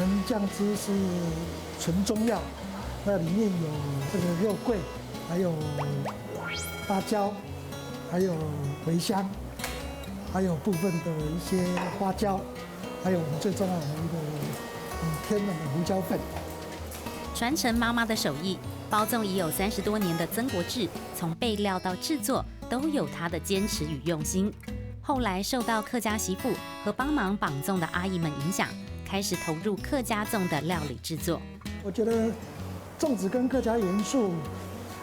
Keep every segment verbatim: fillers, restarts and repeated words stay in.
我们酱汁是纯中药，那里面有这个肉桂，还有芭蕉，还有茴香，还有部分的一些花椒，还有我们最重要的一个很天然的胡椒粉。传承妈妈的手艺，包粽已有三十多年的曾国志，从备料到制作，都有他的坚持与用心。后来受到客家媳妇和帮忙绑粽的阿姨们影响，开始投入客家粽的料理制作。我觉得粽子跟客家元素，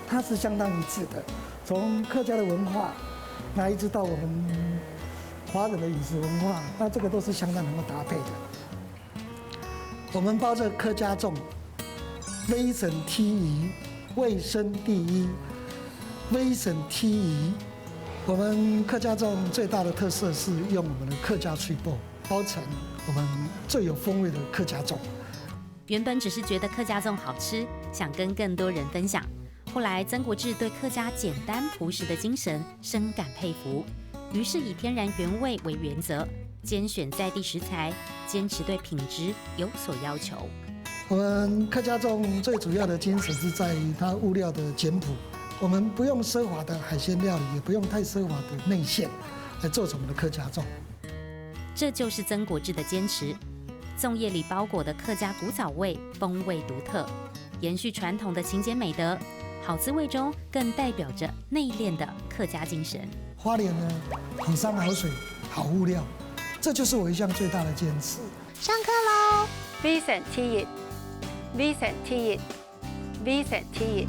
它是相当一致的。从客家的文化，那一直到我们华人的饮食文化，那这个都是相当能够搭配的。我们包着客家粽，微整第一，卫生第一，微整第一。我们客家粽最大的特色是用我们的客家脆布包成我们最有风味的客家粽。原本只是觉得客家粽好吃，想跟更多人分享。后来曾国志对客家简单朴实的精神深感佩服，于是以天然原味为原则，拣选在地食材，坚持对品质有所要求。我们客家粽最主要的精神是在于它物料的简朴，我们不用奢华的海鲜料理，也不用太奢华的内馅，来做成我们的客家粽。这就是曾国志的坚持。粽叶里包裹的客家古早味，风味独特，延续传统的勤俭美德，好滋味中更代表着内敛的客家精神。花莲呢，好山好水，好物料，这就是我一向最大的坚持。上课喽！Vision T一，Vision T一，Vision T一。